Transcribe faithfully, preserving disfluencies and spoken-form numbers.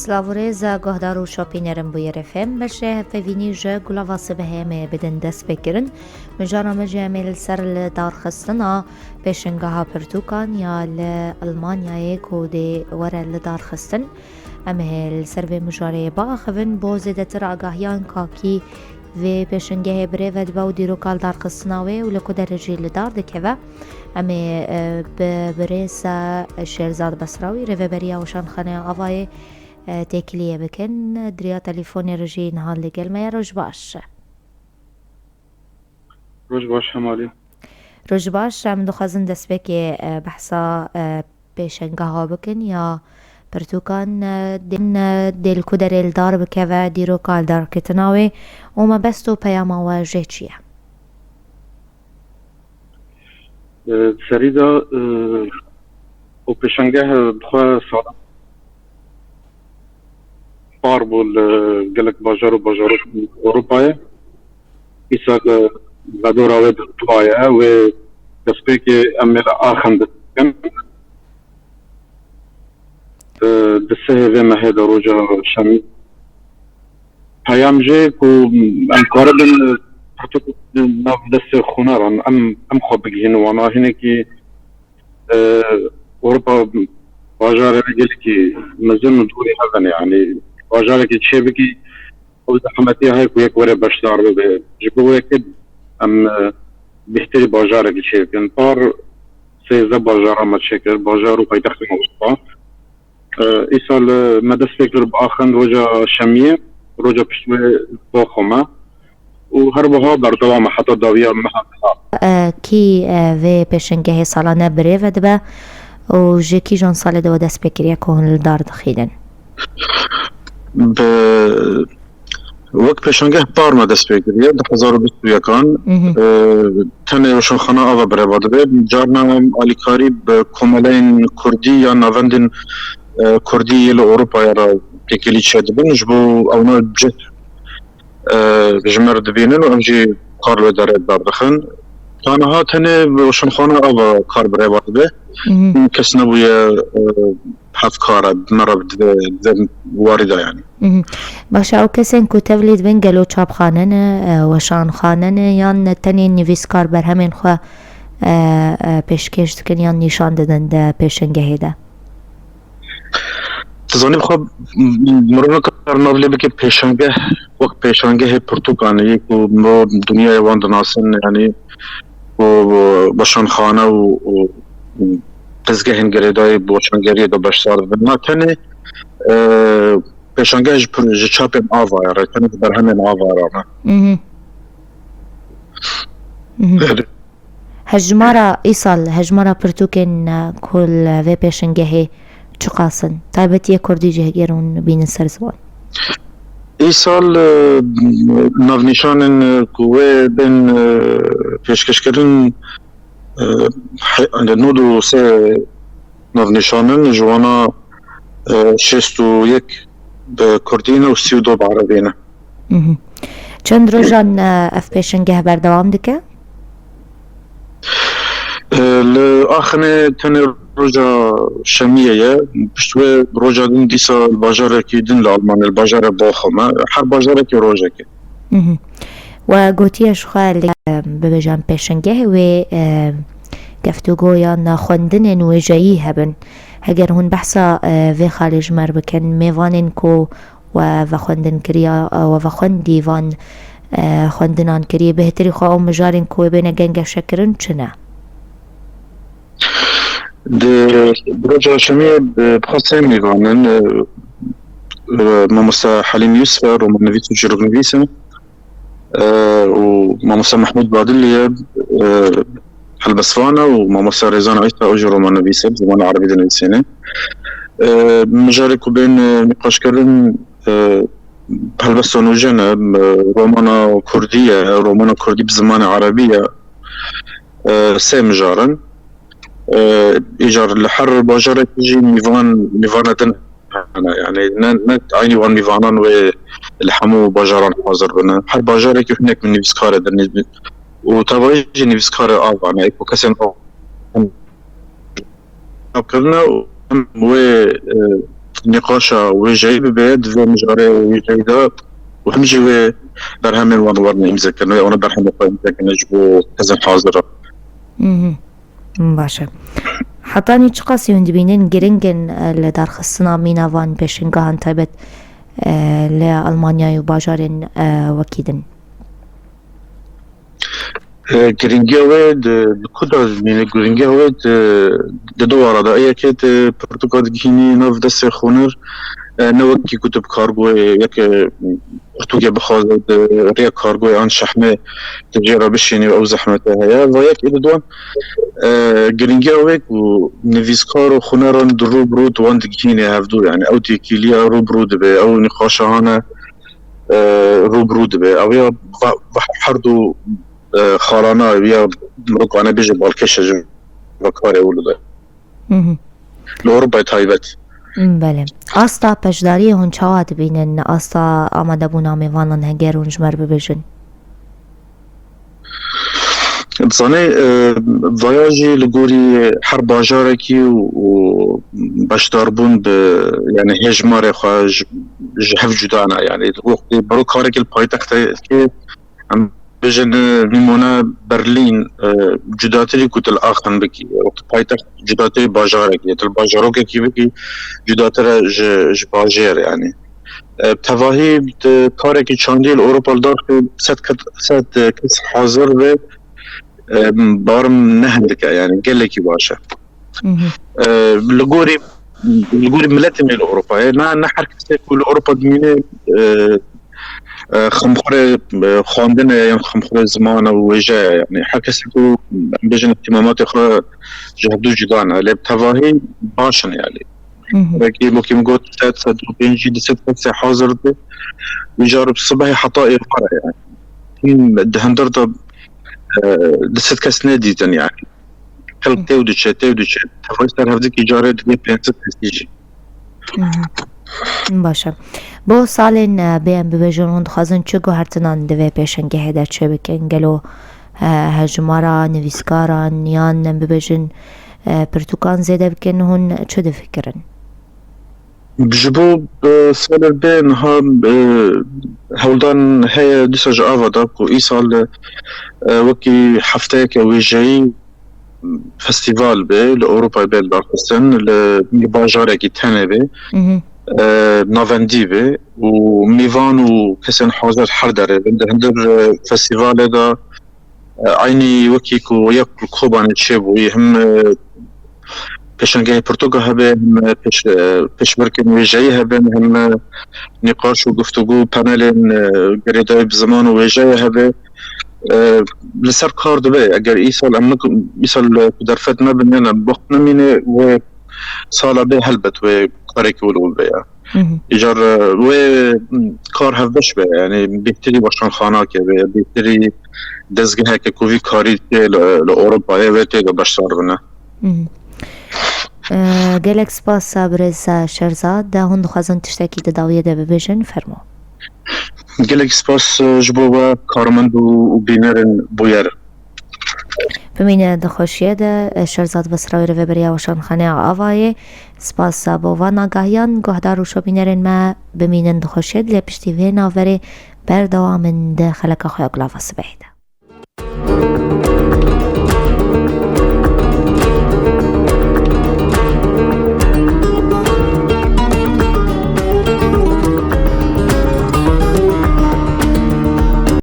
Silav û rêz, guhdar û şopînerin Bûyer F M. Beşê hevpeyvînî ji Gulava Sibehê em ê bidin destpêkirin. Mijara me jî em ê li ser li darxistina pêşengeha pirtûkan ya li Almanyayê ku dê were li darxistin. Em ê li ser vê mijarê biaxivin. Bo zêdetir agahiyan kakî vê pêşengehê birêve dibe û dîroka li darxistina wê û li ku derê jî li dar dikeve. Em ê, e, bi birêz Şêrzad Besrawî, rêveberiya Weşanxaneya Avayê, e, têkiliyê bikin. Di riya telefonê re jî niha li gel me ye. Roj baş. Roj baş hemalî. Roj baş, em dixwazin destpêkê, e, behsa, e, pêşengeha bikin ya pirtûkan, e, dê, e, dê li ku derê li dar bikeve, dîroka li darketina wê û mebest û peyama we jê çi ye? E, serî de, e, û pêşengeh, e, bi xwe sala par bû li gelek bajar û bajarok Ewropayê. Îsal, e, vedora wê di tuwa ye, wê destpêkê em ê li Aachen bikin. E, di sehê vê mehê de roja şemî. Peyam jê ku em karibin, e, pirtûk nav destê huneran, em, em xwe bigihînin wana. Hinekî, e, Ewropa bajarê gelekî mezin û dûrî hev in, yanî bajarekî çêbikî, ew zehmetiya heye ku yek were beşdar bibe. Ji bo wekî em, e, bêhtirî bajarekî çêbikin. Par sêzdeh bajara me çêkir, bajar û paytextê me Urfa. E, îsal, e, me dest pê kir bi Aachen roja şemiyê, roja pişt wê Bochum e. Û her wiha berdewam e heta dawiya meha biha. E, kî, e, vê pêşengehê salane birêve dibe û ji kîjan salê de we dest pê kiriye ku hûn li dar dixînin? Bi, wek pêşangeh par me dest pê kiriye, du hezar û bîst û yekan. Mhm. E, tenê Weşanxana Ava birêve dibe. Carna em alîkarî bi komeleyên kurdî ya navendên, e, kurdî yê li Ewropayê re têkilî çêdibin. Ji bo ewna cih e, ji me re dibînin û em jî kar li wê derê berdixin. Ta niha tenê Weşanxana Ava kar birêve dibe. Mhm. Kes nebûye, e, hevkar e, me re di vê, di vê warî de, yanî. Mhm. Baş e, ew kesên ku tevlî dibin gelo çapxane ne, e, weşanxane ne, yan tenê nivîskar berhemên xwe, e, e, pêşkêş dikin yan nîşan didin di pêşengehê de? Tu zanî, bi xwe m-, mirov nikare nav lê bike pêşangeh, wek pêşangehê pirtûkan, yê ku mirov dinyayê wan dinasin, yanî ku weşanxane û, û, û dezgehên girêdayî bi weşangeriyê de beşdar dibin. Na tenê, e, pêşangeh ji pir-, ji çapên Avayê re, tenê ji berhemên Avayê re ne. Mhm. Mhm. Hejmara îsal, hejmara pirtûkên, e, ku li vê pêşengehê çiqas in? Taybetiyê kurdî jî heger hûn bînin ser ziwan. Îsal, e, navnîşanên, e, ku wê bên, e, pêşkêşkirin, e, he-, nod û sê navnîşan in, ji wana, e, şêst û yek bi kurdî ne û sî û du bi erebî ne. Mhm. Çend rojan, e, ev pêşengeh berdewam dike? E, li Axinê tenê roja şemiyê ye. Pişt wê roja din dîsa li bajarekî din li Almanya, li bajarê Bochum e. Her bajarekî rojekê. Mhm. We gotiye ji xwe li, e, bibêjin pêşengehê wê, e, geftûgo yan xwendinên wêjeyî hebin. Heger hûn behsa, e, vê xalê ji me re bikin, mêvanên ku we vexwendin kiriya, we vexwendî van, e, xwendinan kiriye, bêhtirî xwe ew mijarên ku wê bêne gengeşekirin çi ne? Di, di roja şemiyê, e, bi xwe sê mêvan in, e, e, mamoste Helîm Yusuf e, romannivîs û çîroknivîs e, e, û mamoste Mehmûd Badilî ye, e, helbestvan e û mamoste Rêzan Îsa, ew jî romannivîs e, bi zimanê erebî dinivîsîne. E, mijarê ku bên, e, nîqaşkirin, e, helbesta nûjen e, e, romana kurdî ye, romana kurdî bi zimanê erebî ye. E, sê mijar in. E, îcar li her bajarekî jî mîvan, mîvana din hene. Yani ne, ne aynî wan mîvanan wê li hemû bajaran hazir bine. Her bajarekî hinek min nivîskarê din û tevayî jî nivîskarê av hene. Eko kesên av kirine û em wê, e, nîqaşa wêjeyî bibe di vê mijarê wêjeyî de û him jî wê berhemên wan werin îmzekirin, wê wana berhemê xwe îmzekirin ji bo hezin hazir. Mhm. Baş e. Hetanî çiqasî hûn dibînin giring in, e, li darxistina mîna van pêşengehan taybet, e, li Almanyayê û bajarên, e, wekî din? E, giringiya wê di, di ku de dibîne? Giringiya wê di, di du wara de. Yekê tu pirtûka digihînî nav destê xûnir, e, ne wekî ku tu bi kargoyê yeke pirtûkê bixwaze di rêya kargoyê an şehmê tu jê re bişînî û ew zehmete heye. Va yek ê di duan, e, giringiya wê ku nivîskar û xuneran di rû bi rû di wan digihînê hevdû, yani ew têkîliya rû bi rû dibe, ew nîqaşa hane, e, rû bi rû dibe. Ew ya va, va her du, e, xalana, ew ya mirokane bêje balkêş e ji va karê û li de. Mhm. Li Ewropayê taybet. Belê. Asta beşdariyê hûn çawa dibînin? Asta amadebûna mêvanan heger hûn ji me re bibêjin? Dizanî, e, vaya jî li gorî her bajarekî û, û beşdarbûn bi, yani hêjmarê xwe ji, ji hev cuda ne. Yani wextê biro karekî li paytextê dike, em bêjin, e, nîmûne Berlîn, e, cudatirî ku tu li Aachen bikî, wextê paytext cudatirî bajarekî, tu li bajarokekî bikî, cudatir e ji, ji bajêr, yani. E, tevahî di karekî çandî li Ewropa li dar xwe sed ket-, sed kes hazir be, e, barim ne hindik e, yani gelekî baş e. Mhm. E, li gorî, li gorî miletê me li Ewropayê, ne, ne her kesê ku li Ewropa dimîne, e, e, xemxurê, e, xwendin e yan xemxurê ziman e û wêje ye. Yani her kesê ku, em bêjin, îhtîmamatê xwe ji hevdû cuda ne. Lê bi tevahî baş in yani. Mhm. Belkî wekî min got, sed, sed û pêncî, du sed kesê hazir dibe. Wî car bi sibehê heta êvar e yani. Hîn di hundir de, e, du sed kes nedîtin yani. Xelk têw diçe, têw diçe. Tevayî ser hevdikî carê dibe pênc sed kesî jî. Mhm. Baş e. Bo salên, e, bê em bibêjin, hûn dixwazin çi guhertinan di vê pêşengehê de çêbikin? Gelo, e, hejmara nivîskaran yan em bibêjin, e, pirtûkan zêde bikin, hûn çi difikirin? Ji bo, e, salê bê niha, e, hewldan heye dîsa ji ava da ku îsal, e, wekî hefteyeke wêjeyî festîval be, li Ewropayê be darxistin, li, li bajarekî tenê be, Mhm. e, navendî be û mêvan û kesên hazir her derê bin. Di hundir, e, festîvalê de, e, eynî wekî ku yek li Kobanê çêbûyî, him, e, pêşengehê pirtûka hebe, him, e, pêş-, e, pêşbirkên wêjeyî hebe, him, e, nîqaş û guftûgû, panelên, e, girêdayî bi ziman û wêjeyê hebe. E, li ser kar dibe. Eger îsal em nik-, îsal ku derfet nebin, yan em wext nemîne, wê sala bê helbet wê karekî wilo bibe ya. Mhm. Îcar, e, wê, m, kar hevbeş be, yani bêhtirî weşanxanake be, bêhtirî dezgeheke ku vî karî tê li, li Ewropayê wê tê de beşdar bine. Mhm. E, gelek spas, e, birêz, e, Şerzad. De hûn dixwazin tiştekî di dawiyê de bibêjin, fermo. Gelek spas, e, ji bo we karmend û, û bînerên bûyer. Bimîne di xweşiyê de, e, Şerzad Besrawî, rêveberiya Weşanxaneya Avayê. Spas, e, bo van agahiyan, guhdar û şobînerên me, bimînin di xweşiyê de, lê piştî vê navberê berdewam in di xeleka xwe ya Gulava Sibehê de.